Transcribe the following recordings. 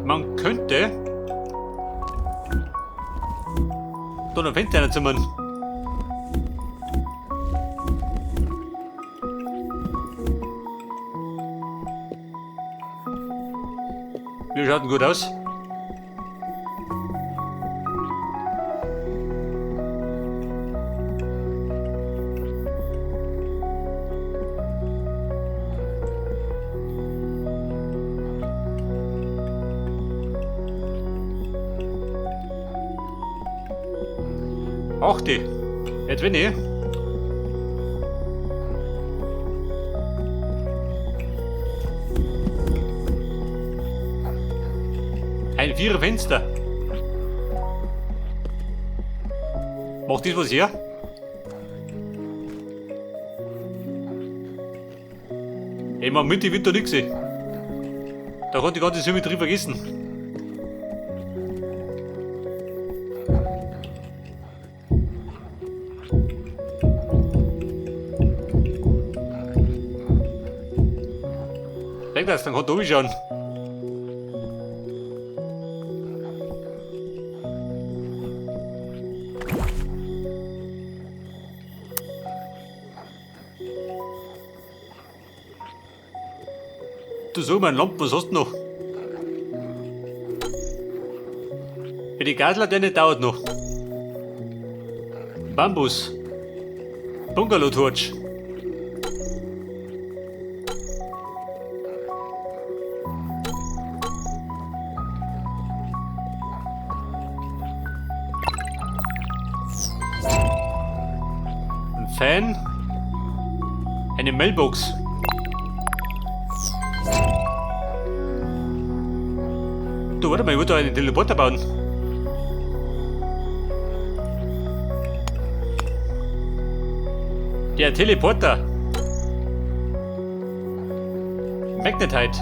Man könnte da noch ein Fenster reinzimmern. Wir schauen gut aus. Achte, jetzt bin ich. Ein Viererfenster. Macht das was her? Ey, man, mit wird da nix sehen. Da kann die ganze Symmetrie vergessen. Denk das, dann kann du schauen. Du sag mal, Lampen, was hast du noch? Ja, die Gaslaterne dauert noch. Bambus. Bungalow Torch. Ein Fan. Eine Mailbox. Du, warte mal, ich wollte da einen Teleporter bauen. Der Teleporter. Magnetite.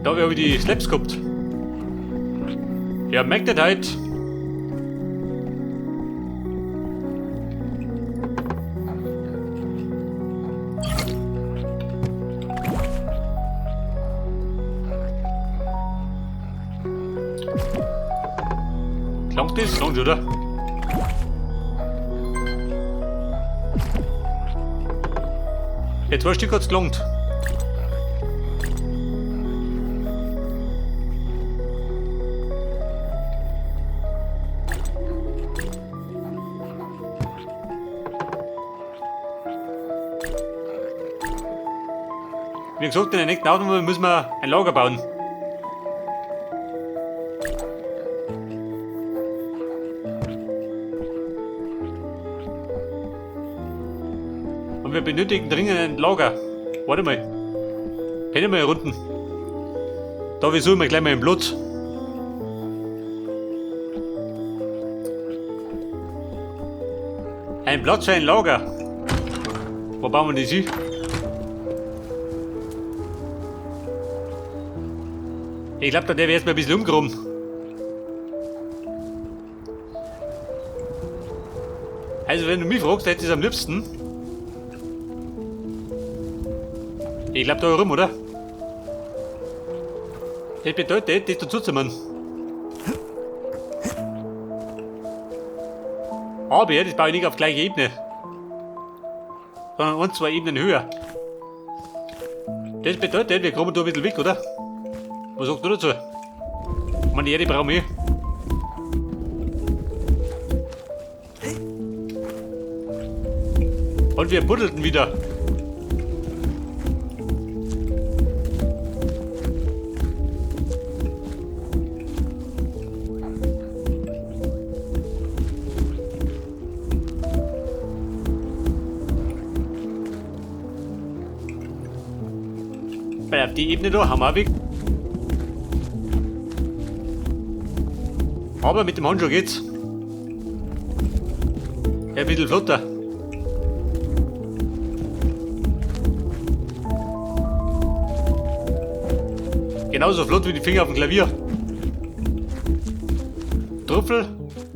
Da habe ich die Slaps gehabt. Ja, Magnetite. Klangt das? Klangt, oder? Ja, zwei Stück hat's gelangt. Wie gesagt, in der nächsten Aufnahme müssen wir ein Lager bauen. Und wir benötigen dringend ein Lager. Warte mal. Pennen wir hier unten. Da suchen wir gleich mal einen Platz. Ein Platz für ein Lager. Wo bauen wir das hin? Ich glaub, da der wird erstmal ein bisschen umgeräumt. Also wenn du mich fragst, hätte ich es am liebsten. Ich glaub da rum, oder? Das bedeutet, das da zuzumachen. Aber das baue ich nicht auf gleiche Ebene. Sondern ein, zwei Ebenen höher. Das bedeutet, wir kommen da ein bisschen weg, oder? Was sagst du dazu? Ich meine, die Erde brauchen wir. Und wir buddelten wieder. Weil auf die Ebene da haben wir auch weg. Aber mit dem Handschuh geht's. Ja, ein bisschen flotter. Genauso flott wie die Finger auf dem Klavier. Trüffel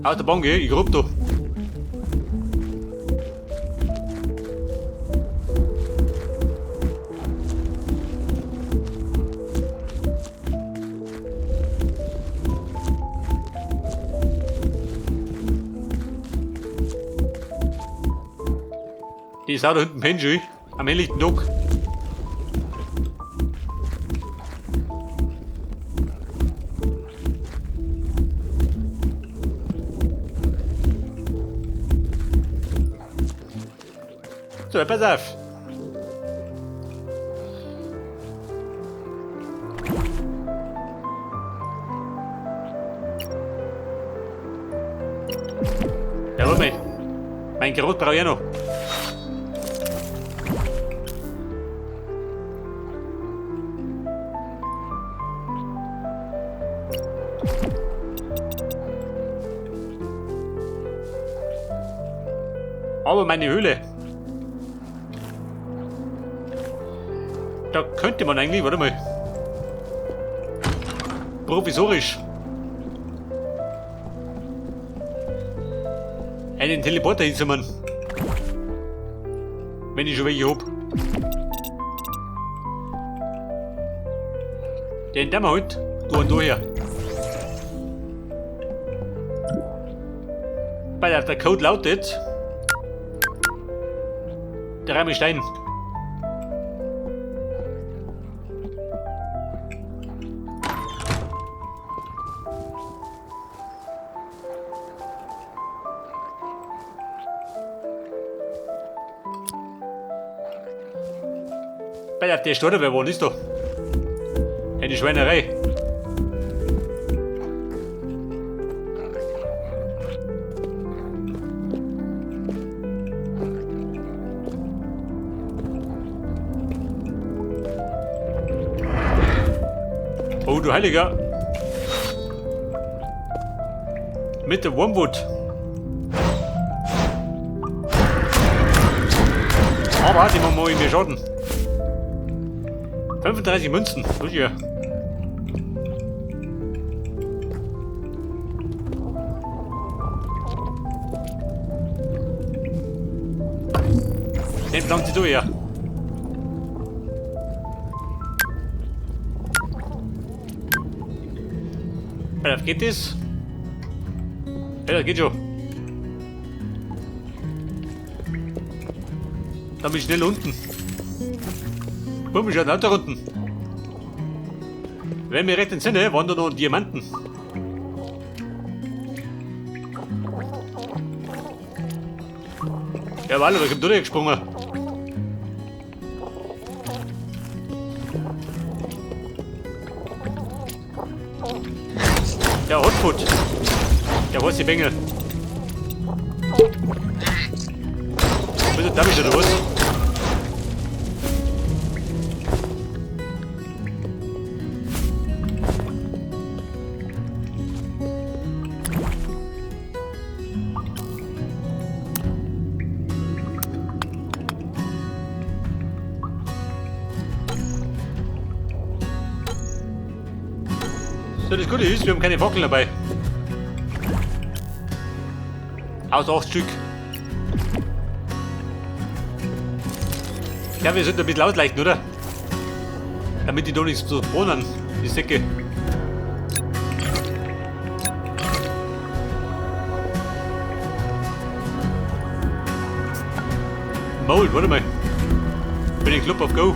aus der Bank, ich grub da. Die Sau da hinten pennt schon. Am helllichten Tag. So, pass auf. Ja, warte mal. Mein Gerot brauche ich auch noch. Aber meine Höhle. Da könnte man eigentlich, warte mal. Provisorisch. Einen Teleporter hinzumachen. Wenn ich schon welche hab. Den da mal halt. Da und da her. Bei der Code lautet. Der Stein. Bei der Storte, wer wohnt ist da? Eine Schweinerei. Oh du Heiliger! Mit dem Wormwood. Aber die machen wir mir Schaden. 35 Münzen, das ist ja. Den pflanzt sie durch, ja. Ja, geht das? Ja, das geht schon. Dann bin ich schnell unten. Bumm, ich da unten. Wenn mir recht entsinne, waren da noch Diamanten. Ja, warte, da kommt durchgesprungen. Der Hotfoot. Der heiße Bengel. Bist du damit oder was? So, das Gute ist, wir haben keine Fackeln dabei. Außer 8 Stück. Ja, wir sollten ein bisschen ausleichen, oder? Damit die da nicht so bohnen, die Säcke. Mold, warte mal. Bin ich Club auf Go.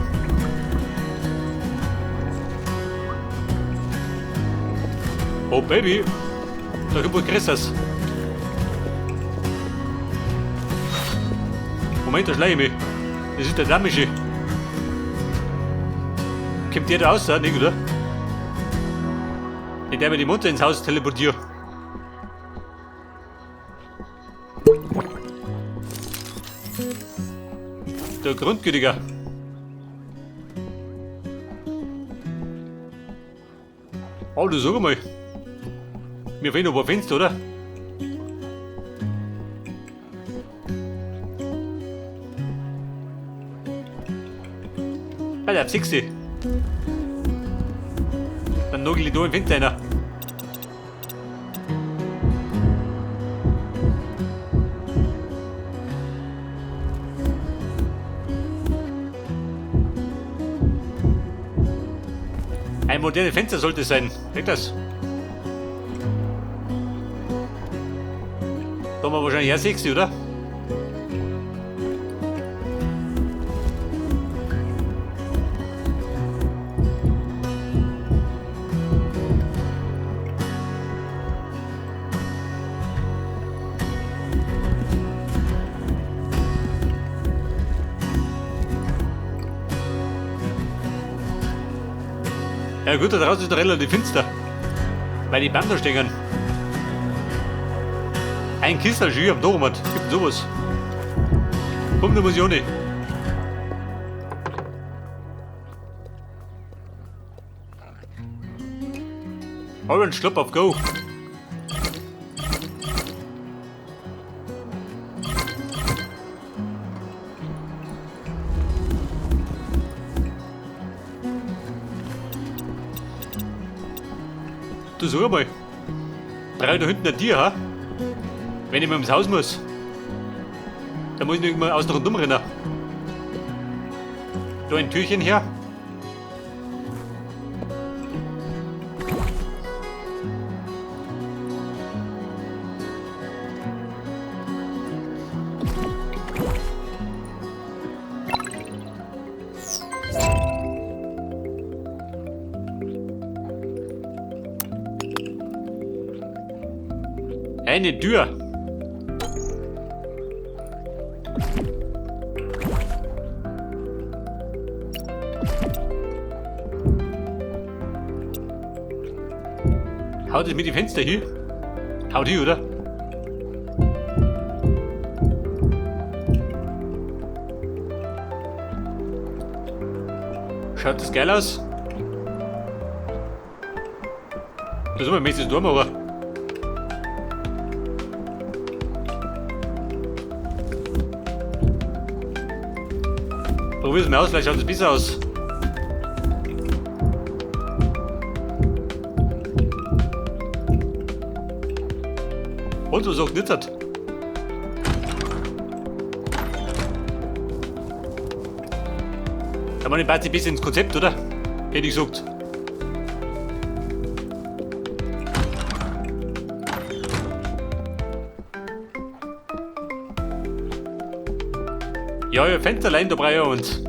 Oh Baby, da kommt wohl Größeres. Moment, da schleiche ich mich. Das ist der Damische. Kommt der da raus, nicht, oder? Ich der mir die Mutter ins Haus teleportiert. Der Grundgütiger. Oh, du sag mal. Mir fehlen noch ein paar Fenster, oder? Alter, 6. Dann nagel ich da im Fenster einer. Ein modernes Fenster sollte es sein. Merkt das? Da haben wir wahrscheinlich auch 6, oder? Ja gut, da draußen ist doch relativ finster. Weil die Bänder stehen. Ein Kistel schön am Dormat. Gibt denn sowas? Komm, da muss ich auch nicht. Orange Schlupf auf Go. Du sag mal, brauche ich da hinten ein Tier, ha? Wenn ich mal ums Haus muss. Da muss ich nicht mal außen rundum rennen. Da ein Türchen her. Eine Tür. Haut es mit dem Fenster hier? Haut hier, oder? Schaut das geil aus? Das ist immer mäßig dumm, aber. Probier's mal aus, vielleicht schaut es besser aus. Und so sagt nicht. Da man passt ein bisschen ins Konzept, oder? Hätte ich gesagt. Ja, ja, Fensterlein, da brauche ich uns.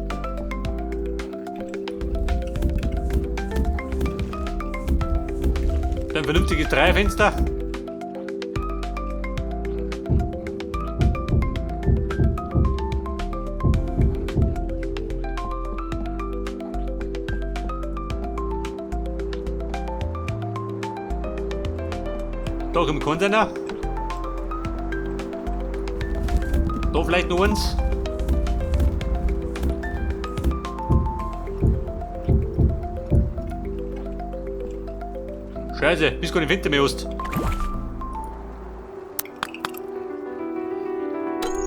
Ein vernünftiges Dreierfenster. Da im Container. Da vielleicht noch eins. Scheiße, bis gar nicht Fenster mehr hast.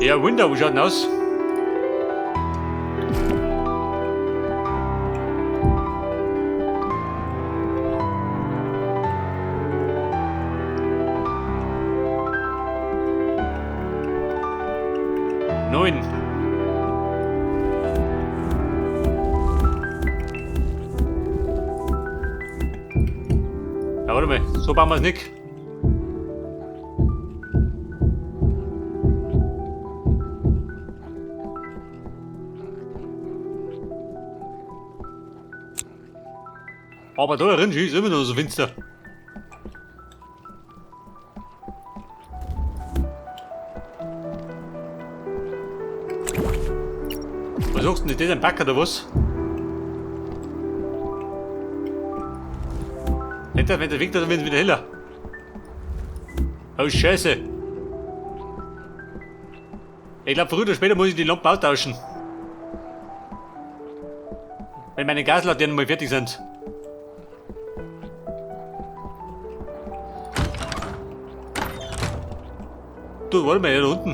Ja, Window, wie schaut denn aus? Neun. Ja, warte mal, so bauen wir es nicht. Aber da drin ist immer noch so finster. Was sagst du denn? Ist das ein Packer oder was? Nicht, wenn der Weg da, dann wird es wieder heller. Oh Scheiße. Ich glaube, früher oder später muss ich die Lampen austauschen. Wenn meine Gaslaternen mal fertig sind. Du, warte mal, der da unten.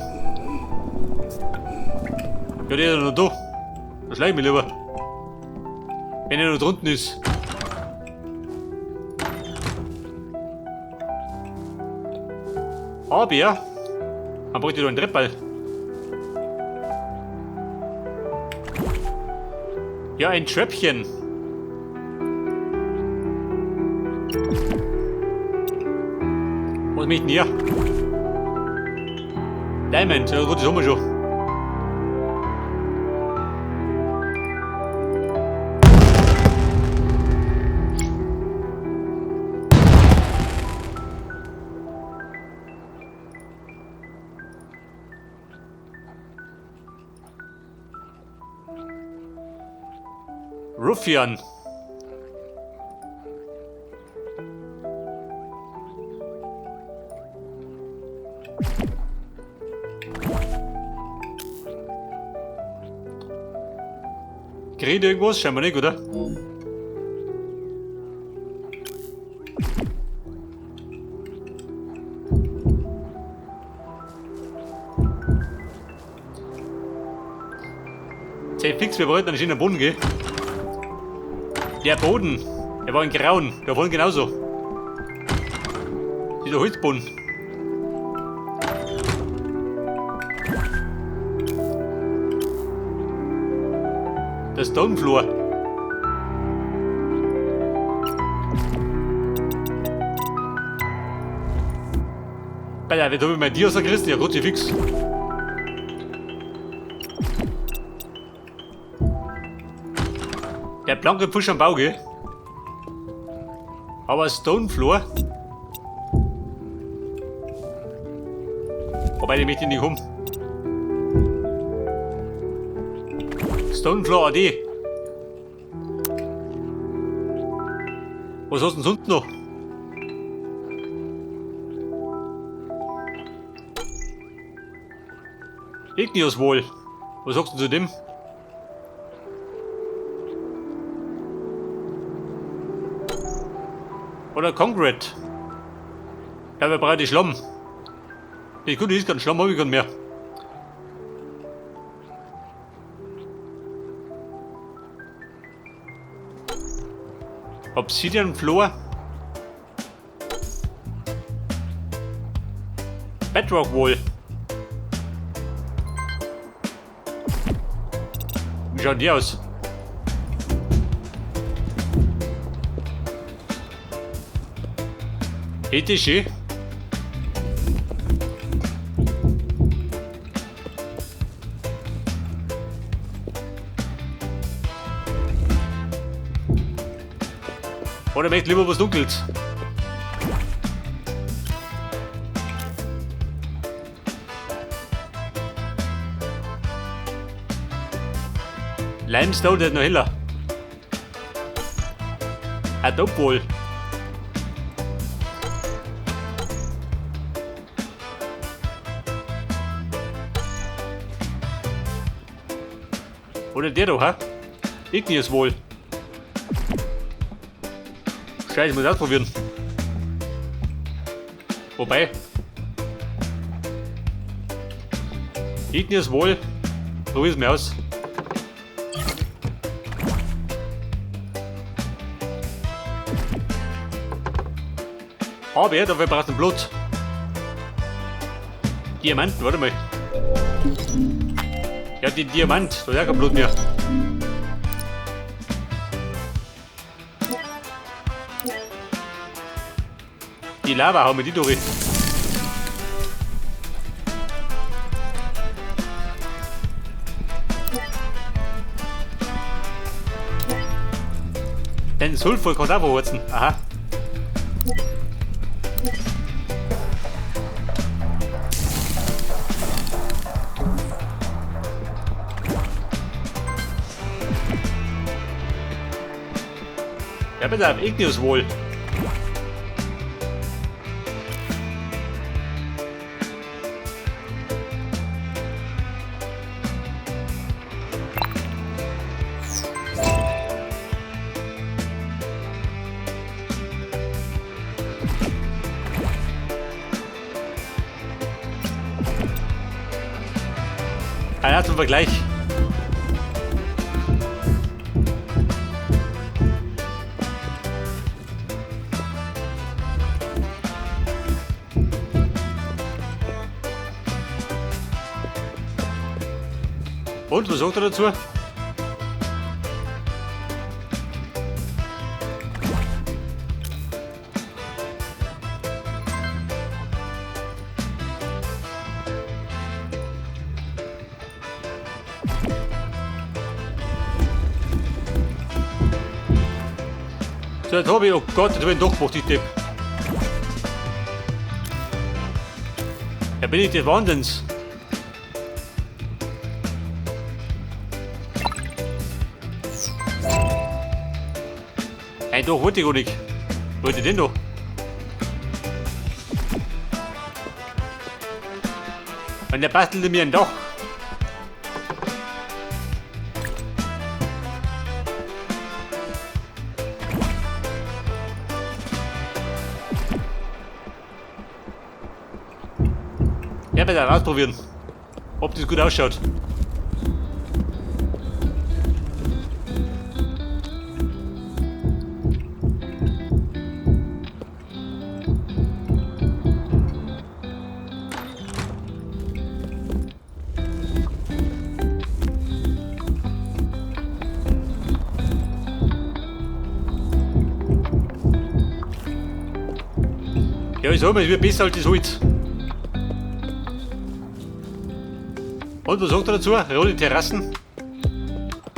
Ja, der ist ja noch da. Da schleich ich mich lieber. Wenn er noch drunten ist. Aber, man bräuchte da einen Treppball. Ja, ein Tröpfchen. Was möchte ich denn hier? Diamond, ja gut, das haben wir schon. Ruffian. Krieg ich irgendwas? Scheinbar nicht, oder? Zäh fix, wir wollten einen schönen Boden, gell? Der Boden, der war in Grauen, der vorhin genauso. Dieser Holzboden. Der Stonefloor. Alter, wer tut mir die ausgerissen? Ja gut, die fix. Der blanke Fusch am Bau, gell? Aber Stonefloor. Wobei, die möchte ich nicht um. Stonefloor AD. Was hast du denn sonst noch? Igneous wohl. Was sagst du zu dem? Oder Concrete. Ja, wir brauchen die Schlamm. Die Gute ist kein Schlamm, habe ich keinen mehr. Obsidian Floor. Bedrock Wall. Wie schaut die aus? Hätte schön. Oder möchte lieber was Dunkles? Limestone, der ist noch heller. Adobe wohl. Oder der da, hä? Igneous wohl. Scheiße, ich muss ausprobieren. Wobei. Igneous wohl. Probier's mir aus. Aber dafür braucht ein Blut. Diamanten, warte mal. Ja, die Diamant, da ist ja kein Blut mehr. Die Lava, hau mir die durch. Den Sulfur kann auch verhurzen. Aha. Ja, bitte, Igneous wohl. Ah ja, zum Vergleich. Und, was sagt er dazu? So, jetzt hab ich, oh Gott, jetzt hab ich ihn doch gemacht, ich Depp. Ja, bin ich des Wahnsinns. Nein, doch, wollte ich gar nicht. Wollte ich denn doch? Und der bastelte mir ein Dach. Ich werde das ausprobieren, ob das gut ausschaut. Ja, ich sag mal, es wird besser als das Holz. Und was sagt er dazu? Rote Terrassen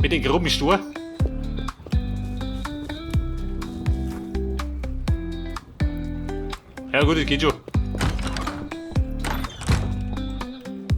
mit den groben Stor. Ja gut, das geht schon.